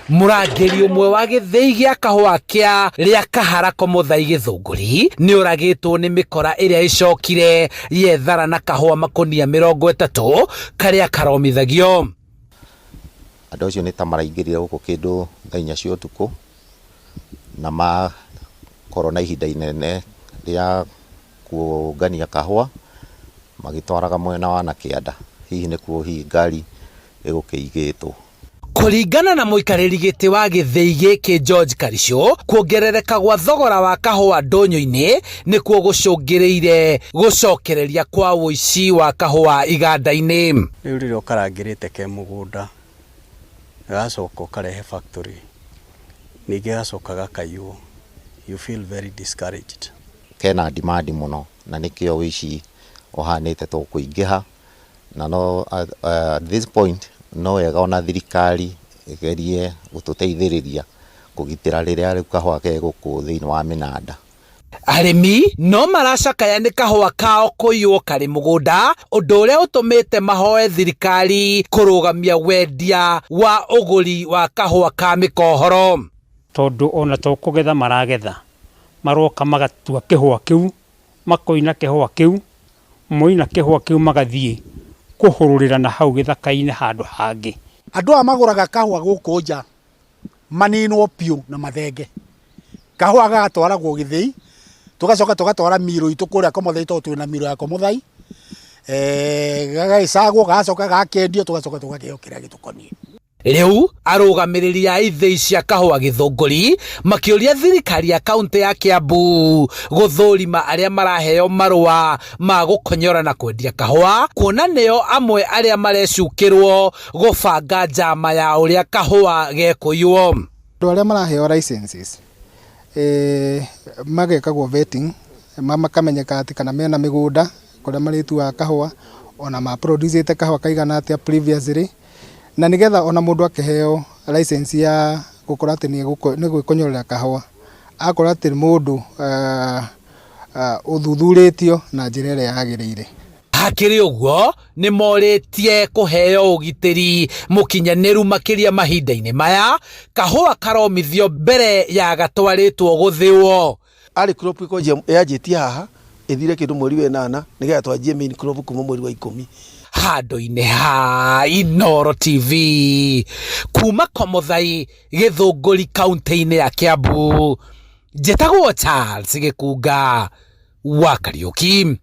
Mũrangĩri ũmwe wa gĩthĩi gĩa kahũa kĩa rĩa Kahara Komothai Gĩthũngũri nĩ ũragĩtwo nĩ mĩkora ĩrĩa ĩcokire yethara na kahũa makũnia 30 karĩa karomithagio. Andũ acio nĩ ta maraingĩrire gũkũ kĩndũ thaa inya cia ũtukũ na makorwo na ihinda inene rĩa kũngania kahũa magĩtwaraga mwena wa na kĩanda, hihi nĩkuo hihi ngari ĩgũkĩigĩtwo. Kũringana na mũikarĩri gĩtĩ wa gĩthĩi gĩkĩ George Karicũ, kuongerereka gwa thogora wa kahũa ndũnyũ-inĩ nĩkuo gũcũngĩrĩire gũcokereria kwa ũici wa kahũa iganda-inĩ. Rĩu rĩrĩa ũkarangĩrĩte ke mũgũnda, gagacoka ũkarehe factory, ningĩ gagacoka gakaiywo, you feel very discouraged. Kena demand mũno na nĩkĩo ũici ũhanĩte to kũingĩha. Na no at this point no wega ona thirikari ĩgerie gũtũteithĩrĩria kũgitĩra rĩrĩa rĩu kahũa ke gũkũ thĩinĩ wa mĩnanda. Arĩmi no maracakaya nĩ kahũa kao kũiywo karĩ mũgũnda, ũndũ ũrĩa ũtũmĩte mahoe thirikari kũrũgamia wendia wa ũgũri wa kahũa ka mĩkohoro. Tondũ ona to kũgetha maragetha, maroka magatua kĩhũa kĩu, makoina kĩhũa kĩu, moina kĩhũa kĩu magathiĩ kũhũrũrĩra na hau gĩthaka-inĩ handũ hangĩ. Andũ aya magũraga kahũa gũkũ nja maninwo piũ na mathenge. Kahũa gagatwaragwo gĩthĩi, tũgacoka tũgatwara miro itũ kũrĩa Komothai tondũ twĩna miro ya Komothai. Gagagĩcagwo, gagacoka gakendio, tũgacoka tũgakĩheo kĩrĩa gĩtũkoniĩ. Rĩu arũgamĩrĩri a ithĩi cia kahũa Gĩthũngũri makĩũria thirikari ya kaunti ya Kiambu gũthũrima arĩa maraheo marũa ma gũkonyora na kwendia kahũa, kuona nĩo amwe arĩa marecukĩrwo gũbanga njama ya ũrĩa kahũa gekũiywo. Andũ arĩa maraheo licenses magekagwo vetting, makamenyeka atĩ kana mena mĩgũnda kũrĩa marĩtuaga kahũa, ona ma produce kahũa kaigana atĩa previously, na nĩgetha ona mũndũ akĩheo license ya gũkorwo atĩ nĩ gwĩkonyorera kahũa, akorwo atĩ mũndũ ũthuthurĩtio na njĩra ĩrĩa yagĩrĩire. Hakĩrĩ ũguo nĩ morĩtie kũheo ũgitĩri mũkinyanĩru makĩria mahinda-inĩ maya kahũa karomithio mbere ya gatwarĩtwo gũthĩwo. Arĩ crop ĩkwanjia yanjĩtie haha ĩthire kĩndũ mweri wa ĩnana nĩgetha twanjie main crop kuma mweri wa 10. Handũ-inĩ ha Inooro TV kuma Komothai Gĩthũngũri kaunti-inĩ ya Kiambu, njĩtagwo Charles Gĩkunga wa Kariũki.